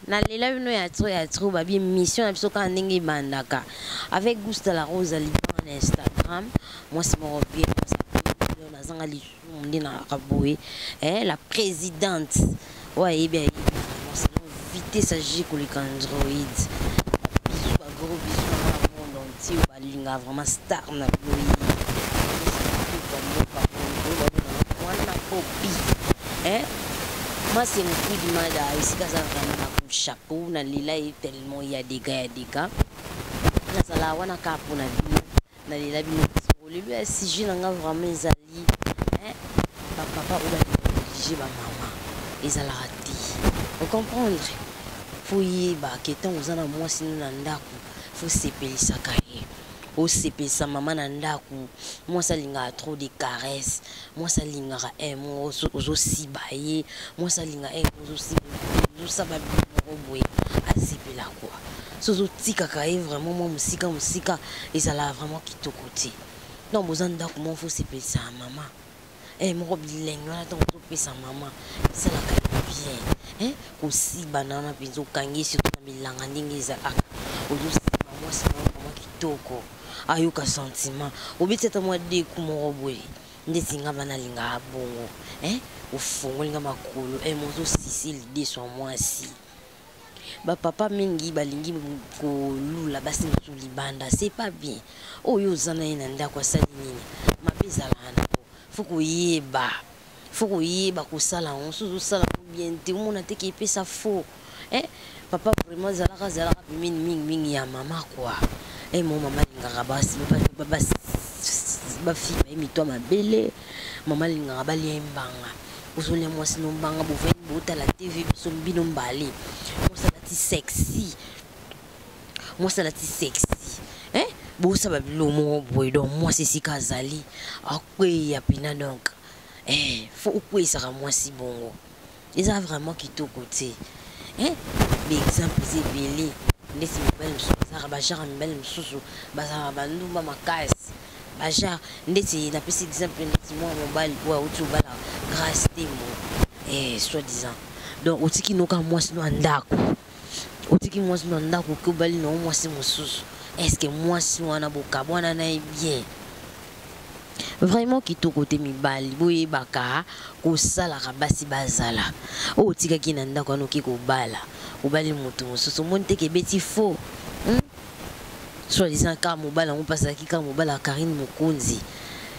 Nalela bino ya trop ya trop babi mission na biso kaka ndenge ebandaka avec Gusta la Rose Liban na Instagram mwasi moko bien mwasi nazanga lisumu nde nalaka boye eh, la présidente oyo ayebi ayebi vraiment selon vitesse agi koleka android bisous ba gros bisous na na monde entier oyo balingaka vraiment star na bino ye mwana popi eh Masengo Kwidi Mada esika aza vraiment na coup chapeau na lela ye tellement ya dega ya dega nazala wana kaka mpo na bino na lela bino trop lelo ya sujet na nga vraiment ezali hein ba papa oyo ba oblige ba mama ezalaka te ocomprendre fo yeba ke ntango oza na mwasi no na ndako fo sepelisaka ye osepelisa mama na ndaku mwasi alingaka trop de caresse mwasi alingaka eh moko ozosiba ye mwasi alingaka eh ozosiba ozosaba moko boye asepela kua so ozotikaka ye vraiment mwa mosika mosika ezalaka vraiment kitoko te donc boza ndako moko fo osepelisaka mama Eh moko bilengi wana ntango ozopesa mama esalaka yo bien eh, kosibana wana mpenza okangi surtout na bilanga ndenge ezalaka ozosiba mwasi na yo mama kitoko ayoka sentiment obeti ata mwa deku moko boye ndeti nga bana alingaka bongo eh, ofongoli nga makolo eh, mozosisi lideso ya mwasi ba papa mingi balingi kolula basi mosusu libanda c'est pas bien oyo oza na ye na ndako asali nini mabe ezalaka nango fo koyeba fo koyeba kosala yango soki ozosala yango bien te omona te ke epesa faux eh, papa vraiment zalaka zalaka pembeni mingi mingi ya mama kua eh, mo mama alingaka basi bafille baye mito ya mabele mama alingaka balia ye mbanga ozolia mwasi no mbanga bovandi botala tv biso bino mbale mwasi alati sexy mwasi alati sexy eh? bosala biloko moko boye donc mwasi esika azali akweya mpena donc eh, fo okweyisaka mwasi bongo eza vraiment kitoko te eh? baexemple eza ebele ndeti mibali mosusu bazalaka bagenre mibali mosusu bazalaka bandumba makasi bagenre ndeti napesi exemple ndeti mwana mobali oyo auti obala grace tembo eh, soit disant donc otiki noka mwasi no ya ndako otiki mwasi no ya ndako oki obali na yo mwasi mosusu estce mwasi wana bokabwana na ye bien vraiment kitoko te mibali boyebaka kosalaka basi bazala oyo otikaki na ndako wana oki kobala obali moto mosusu omoni te kebeti faux hmm? soit disant kaka mobali yango mpe azalaki kaka mobali ya karine mokonzi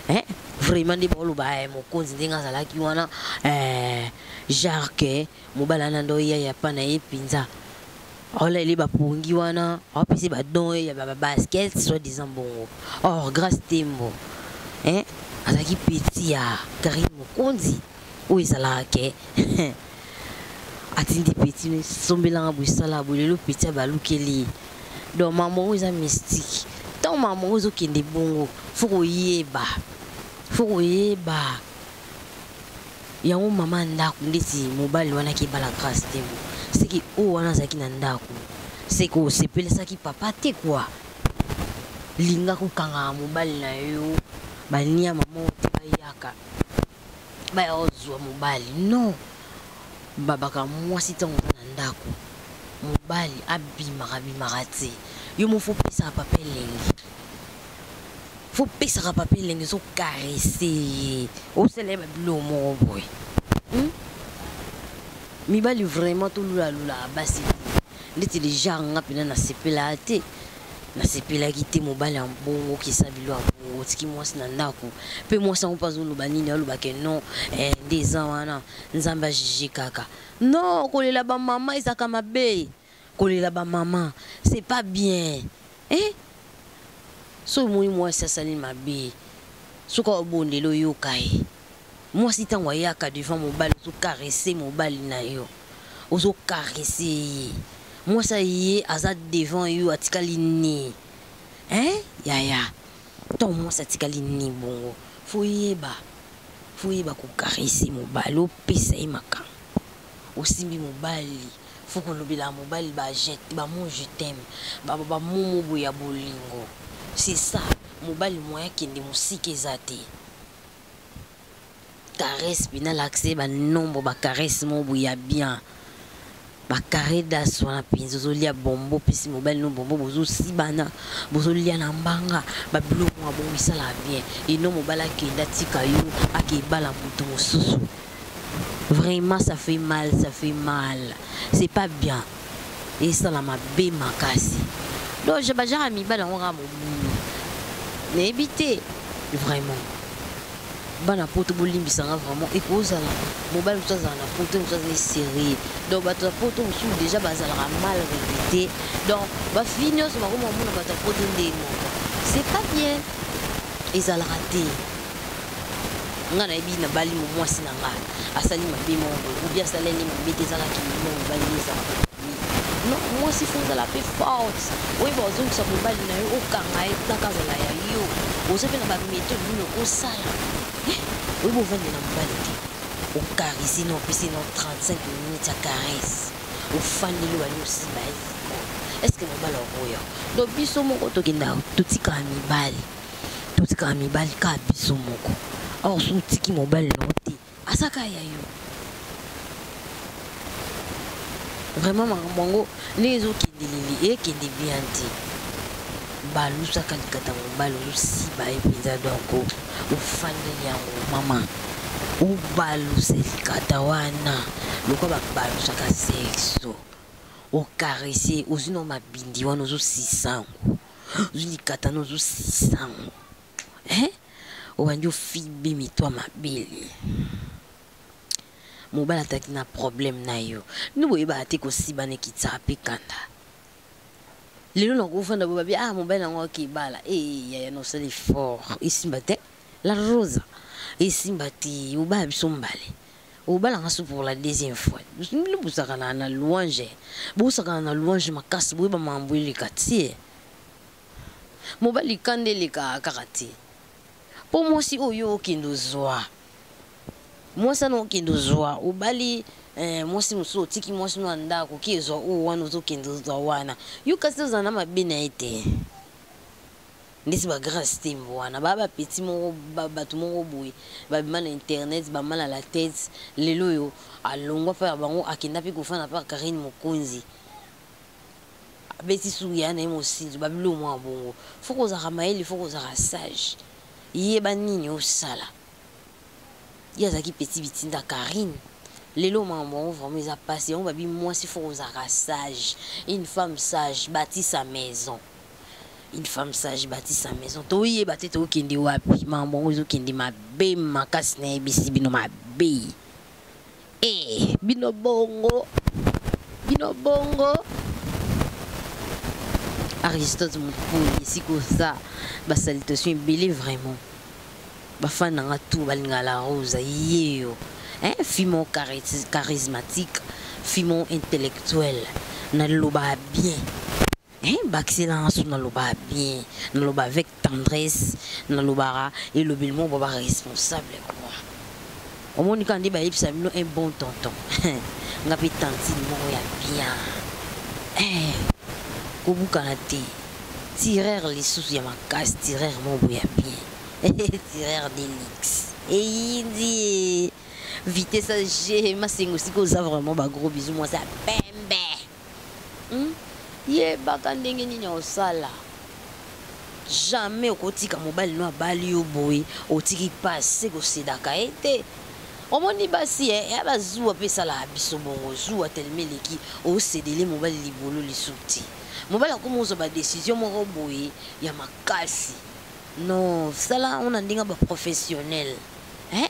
eh? vraiment nde baoloba eh, mokonzi ndenge azalaki wana eh, genre ke mobali wana nde oya ya pa na ye mpenza aolaleli bapongi wana aopesi badon ya babasket soit disant bongo or grace tembo eh? azalaki petit ya karine mokonzi oyo ezalaka ke atindi petit no esombelanga boye esala boye lelo petit abalukeli ye donc mambo yango eza mystique ntango mambo yango ezokende bongo fo koyeba fo koyeba yango mama ndako ndeti mobali wana akebala grace tembo seke oyo wana azalaki na ndako seke osepelisaki papa te kua linga kokangaka mobali na yo baniama moko te bayaka baya kozwa mobali non babaka mwasi ntango oza na ndako mobali abimaka bimaka te yo moko fopesaka papa elengi fopesaka papa elengi ozokarese ye osala ye babiloko moko boye hmm? mibali vraiment tolulalulaka basi te ndeti deja nga mpena nasepelaka te nasepelaki te mobali ya bongo kisa bilo ya bongo otiki mwasi na ndako mpe mwasi yango mpe azoloba nini aloba ke non eh, nde eza wana nzambe ajuge kaka non kolela bamama ezalaka mabe kolela bamama c'est pas bien eh? soki omoni mwasi asali mabe soki obondeli oyoka ye mwasi ntango ayaka devant mobali ozokarese mobali na yo ozokarese ye mwasi aye aza devant yo atikali ni hein yaya ntango mwasi atikali ni bongo fo yeba fo yeba kokarese mobali opesa ye makambo osimbi mobali fo kolobela mobali ba ba mo je t'aime ba ba momo boye ya bolingo c'est ça mobali moyen akende mosika eza te caresse mpena lakisa ye banombre bacaresse moko boye ya bien. Ba carré das wana mpenza, ozolia bombo, opesi mobali no bombo, bozosibana, bozolia na mbanga, babiloko mwa bongo esalaka bien. Eno mobali akende atika yo, akebala moto mosusu, vraiment ça fait mal, ça fait mal, c'est pas bien, esala mabe makasi. Donc bajara ya mibali yango kaka mobulu, nayebi te vraiment. Bana Poto, bolimbisanga vraiment, ekozala mobali mosusu azala na Poto, mosusu azali sérieux. Donc bato ya Poto mosusu déjà bazalaka mal répété. Donc bafille nyonso bakoma omona bato ya Poto ndenge moko, c'est pas bien, ezalaka te. Nga nayebi nabali mo mwasi na nga asali mabe moko boye, ou bien asaleli mabe te, ezalaki mo mobali nde ezalaka. Non, mwasi faut ozala mpe forte, oyeba ozongisa mobali na yo, okanga ye taka azala ya yo. Oza mpe na baméthode nini okosala, oyeba ovande na mobali te, ocaresser na opesi na 35 minutes ya caresse, ofandeli wali osimba ye. Est ce que mobali okoya? Donc biso moko tokenda, totikaka mibali, totikaka mibali kaka biso moko. Or so otiki mobali na yo te, azaka ya yo vraiment. Makambo yango ndenge ezokendeleli, ekende bien te. Balusaka likata mobali, ozosiba ye mpenza, donc ofandeli yango mama, obalusa likata wana lokola babalusaka sexo, ocaresser, ozwi na mabindi wana, ozosisa yango, ozwi likata na ozosisa yango, obandi ofibi mitwa mabele. Mobali ataki na problème na yo, bino boyebaka te kosibana ekitisaka mpe kanda. Lelo nakofanda bo babi, ah, mobali nango akebala e yaya, nosala effort, esimba te. La Rosa, esimba te, obala biso mbale, obalanga so pour la deuxième fois. Bino bosakana na louange, bosakana na louange makasi, boyeba makambo eleka tie. Mobali kanda elekaka kaka te, mpo mwasi oyo okende ozwa, mwasi wana okende ozwa, obali mwasi mosusu, otiki mwasi no ya ndako, oki ezwa oyo wana ozokende ozwa wana yo, kasi ozala na mabe na ye te. Ndeti bagrâce Tembo wana, baa bapeti moko, bato moko boye babima na internet, bamala la tête. Lelo oyo alongwa mpe ya bango, akenda mpe kofanda mpe Karine Mokonzi, abeti suki ya na ye mosinzo, babilo mwa bongo. Faut kozalaka mayele, faut kozalaka sage, yeba nini osala. Ye azalaki petit bitinda Karine. Lelo makambo yango vraiment eza mpasi. Yango babi mwasi faut kozalaka sage. Une femme sage bâtit sa maison, une femme sage bâtit sa maison. Toyeba te tokende wapi. Makambo yango ezokende mabe makasi, nayebisi bino mabe. E bino bongo, bino bongo. Aristote Mopoli, esika oza, basalutation ebele vraiment. Bafani nanga tout balingaka La Rose ye yo, hein? Fille charismatique, fille intellectuelle, nalobaka bien, hein? Bakisela so nalobaka bien, naloba avec tendresse, nalobaka elobeli moko ba baresponsable quoi. Omoni kaka nde bayebisa bino un bon tonton, nga mpe tantine moko ya bien, kobukana te. Tireur lisusu ya makasi, tireur moko ya bien, tireur de luxe, eyindi vitesse g masengo. Sika oza vraiment, bagros bisous. Mwasi ya pembe, Yebaka ndenge nini osala, jamais okotika mobali no abali yo boye, otiki pase kosedaka ye te. Omoni basi ya bazuwa mpe esalaka biso bongo, zuwa telema eleki, osedele mobali libolo lisusu te. Mobali akoma ozwa badécision moko boye ya makasi. Non, sala yango na ndenge ya baprofessionnel, eh?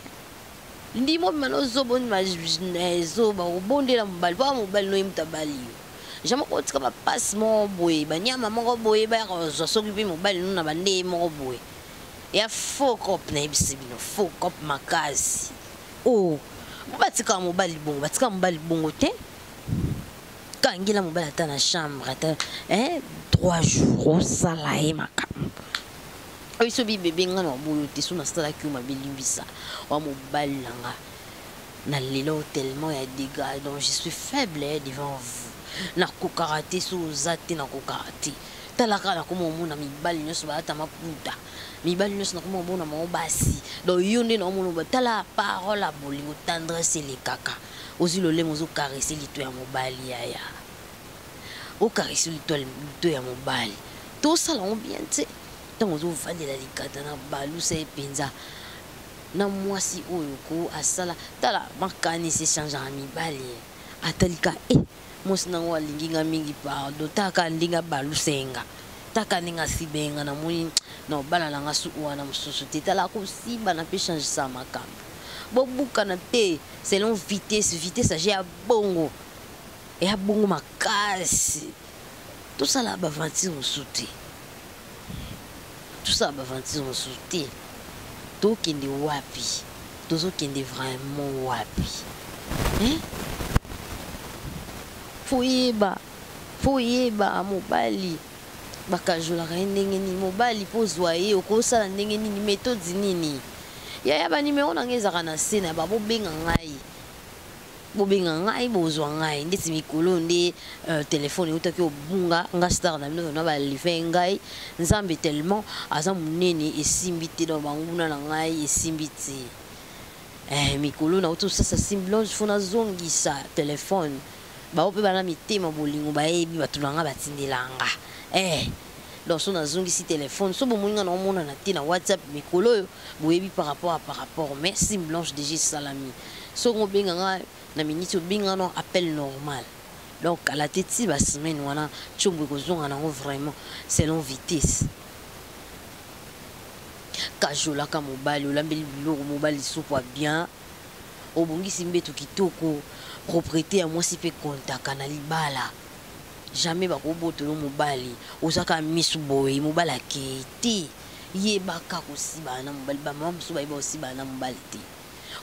Ndimo obima na ozoba, ondima ezoba, obondela mobali mpo mobali no ye moto abali yo. Jamais otika bapasi moko boye, banyama moko boye bayaka kozwa soki mpe mobali no na bandeye moko boye ya faux cop. Nayebisi bino, faux cop makasi. O bo batikaka mobali bongo, batikaka mobali bongo te. Kangela mobali ata na chambre ata 3 jours, osala ye makambo oyo so bibebe. Nga na boyo te, so nasalaki yo mabe, limbisa wa mobali na nga. Na lelo tellement ya dégâts, donc je suis faible devant vous. Nakokaka te, so oza te, nakokaka te. Talaka, nakoma omona mibali nyonso balata maputa, mibali nyonso nakoma omona bango basi. Donc yo nde naomona, tala, parole ya bolingo, tendresse elekaka. Ozwi lolemo ozo caresser lito ya mobali yaya. O caresser lito lito ya mobali. Tosala yango bien te. Ntango ozovandela likata na balusa ye mpenza na mwasi oyo ko asala tala makanisi echangeaka mibali atalika e eh, mwasi nango alingi nga mingi pardon taka ndenge abalusa ye nga taka ndenge asiba ye nga namoni na obala na nga suku wana mosusu te tala akosiba na mpe changisa makambo bobukana te selon vitesse vitesse age ya bongo ya bongo makasi tosala baventure mosusu te tosala baventure mosusu te tokende wapi tozokende vraiment wapi hein? foyeba foyeba mobali bakajolaka ye ndenge nini mobali mpo ozwa ye okosala ndenge nini metode nini yaya banimero na ngai ezalaka na se na babobenga ngai bobenga ngai bozwa ngai ndeti mikolo nde euh, telefone eutaki obunga nga star na bino na balive ngai nzambe tellement aza monene esimbi te donc banguna na ngai esimbi te eh, mikolo nauti osasa sim blanche fo nazongisa telefone bango mpe bana mitema bolingo bayebi bato na ngai batindela nga eh, donc so nazongisi telefone so bomoni nga naomonana te na whatsapp mikolo oyo boyebi par rapport à par rapport mais sim blanche déjà esalami soki obenga nga na minute obenga no appel normal donc kala te ti basemaine wana tshombo ekozonga nango vraiment selon vitesse kajolaka mobali olambeli biloko mobali supu ya bien obongisi mbeto kitoko propriété ya mwasi mpe kontaka na libala jamais bakobotolo mobali ozaka misu boye mobali akei te yebaka kosibana na mobali bamama mosusu bayeba kosibana na mobali te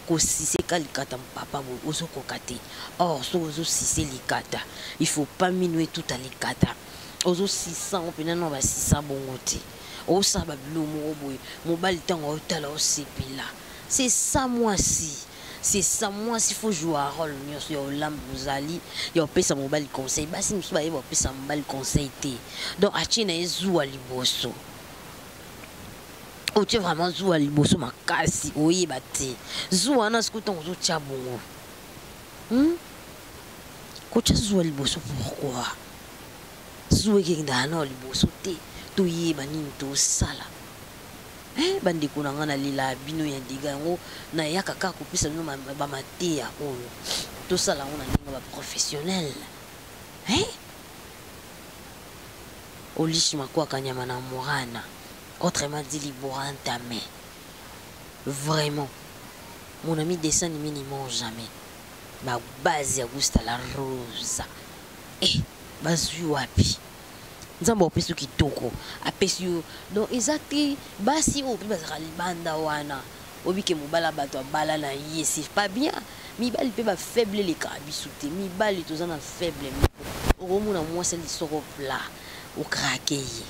kosise ka likata papa boye ozokoka te or soki ozosise likata il faut pas mino etuta likata ozosisa yango mpena na basisa bongo te osala babilo moko boye mobali ntango aotala osepela c'est ça mwasi c'est ça mwasi faut jouer rôle nyonso ya olamba ozali ya opesa mobali conseil basi mosusu bayeba opesa mobali conseil te donc atie na ye zuwa liboso otie vraiment zuwa liboso makasi oyeba te zuwa wana sikoyo ntango ozotya bongo hmm? kotya zuwa liboso pourkui zuwa ekendaka nao liboso te toyeba nini tosala eh, bandeko na ngai nalela bino ya dega yango nayaka kaka kopesa bino bamateya oyo tosala yango na ndenge baprofessionnel eh? Olishi makwaka nyama na morana autrement dit libora ntame vraiment mon ami dessin animé ne ment jamais ba base ya gusta la rosa eh bazwi wapi nzambe apesi yo kitoko apesi yo donc eza te basi oyo mpe bazalaka libanda wana obike mobala bato abala na ye c'est pas bien mibali mpe bafaible elekaka biso te mibali toza na faible moko okomona mwasi lisoko plat okrake ye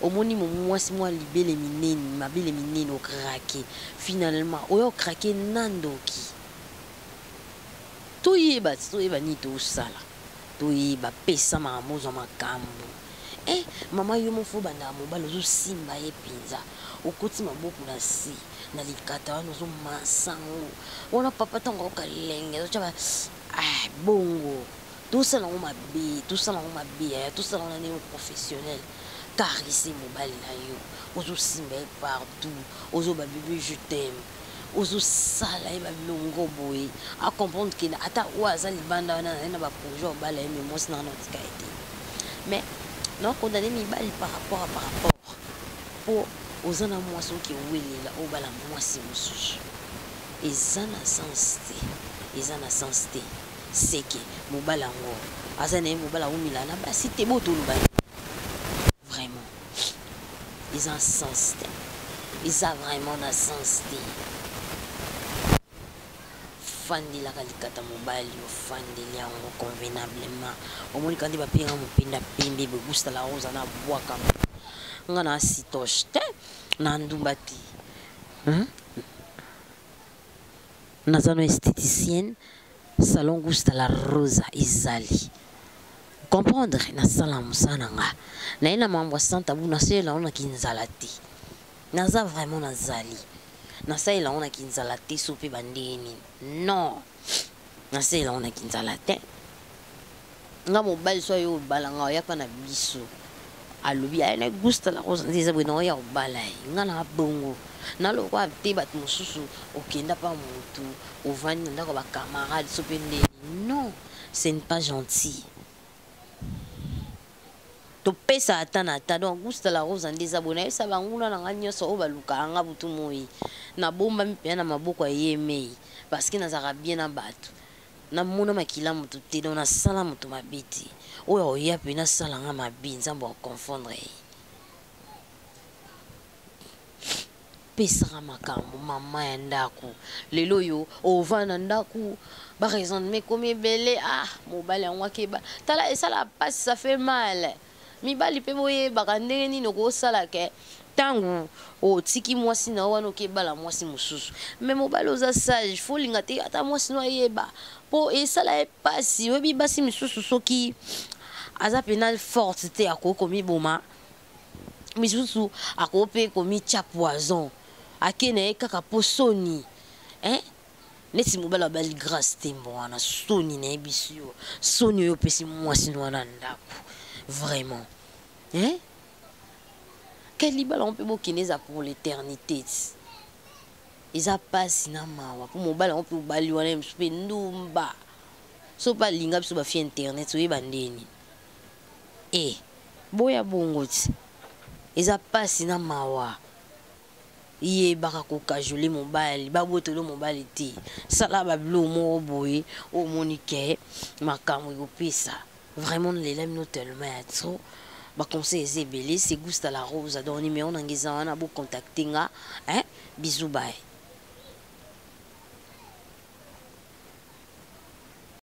omoni mwasi mwa libele minene mabele minene okrake finalement oya okrake na ndoki toyeba toyeba nini tosala toyeba pesa makambo ozwa makambo eh mama yo moko obandaka mobali ozosimba ye mpenza okoti maboko na se na likata wana ozomasa yango wana papa ntango ayoka lenge azotya ba ah, bongo tosala yango mabe tosala yango mabe yaya tosala yango na ndenge professionnel carise mobali na yo ozosimba ye partout ozoba bebe je t'aime ozosala ye babilongo boye acomprendre ke ata oyo aza libanda wana naye na baprojet obala ye me mwasi na wana otika ye te mais nakondane mibali par rapport à par rapport mpo oza na mwasi oke owelela obala mwasi mosusu eza na sens te eza na sens te seke mobali yango aza na ye mobali awumela na basi te botoloba vraiment eza sens te eza vraiment na sens te fandelaka likata mobali ofandeli yango convenablement omoni kandi bapenga mopenda pembe bogusta la rosa na bwaka nga na sitoche te na ndumba te hmm? naza no esthéticienne salon gusta la rosa ezali comprendre nasala mosala na nga naye na mambo ya sans tabou nasalela yango na kinzala te naza vraiment nazali nasalela yango na kinzala te so mpe bandenge nini non. Nasalela ngo na kinzala te. Nga mobali so aye obala nga oyaka na biso alobi aye na gusta la rose nde eza boye na oya obala ye nga na bongo nalokwa te bato mosusu okenda pa motu ovandi na ndako ya bacamarade so mpe ndeni non ce n'est pas gentil topesa ata na ata donc gusta la rose nde eza boye nayebisa banguna na nga nyonso oyo balukaka nga butu moi nabombami mpenza na maboko ya ye mei parce que nazalaka bien na bato Namona makila moto te donc nasala moto mabe te oyo akoya mpe nasala nga mabe nzambe akoconfondre ye pesaka makambo mama ya ndako lelo oyo ovanda na ndako baraisonnement ekomi ebele ah mobali yango akeba tala esala mpasi ça fait mal Mibali pe boyebaka ndenge nini okosala ke ntango otiki mwasi na yo wana okebala mwasi mosusu me mobali oza sage fo olinga te ata mwasi no ayeba mpo esala ye mpasi oyebi basi misusu soki aza mpena forte te akoki komiboma misusu akoki mpe komitya poison ake na ye kaka mpo soni eh? Neti mobali abali grace tembo wana soni nayebisi yo soni oyo opesi mwasi no wana ndako vraiment hein quel libala yango mpe bokende eza pour l'éternité ti eza pasi na mawa mpo mobali yango mpe obali wana ye mosusu mpe ndumba so mpe alinga biso bafi internet oyeba ndeni e boya bongo ti eza pasi na mawa Yebaka ko cajoler mobali, babotolo mobali te. Sala ba biloko moko boye oyo omoni ke makambo ekopesa. Vraiment nalela bino tellement ya trop. Ba conseils eza ebele, c'est Gusta la Rosa. Donc numéro na nga eza wana, bo contacter nga. Hein? Bisous bye.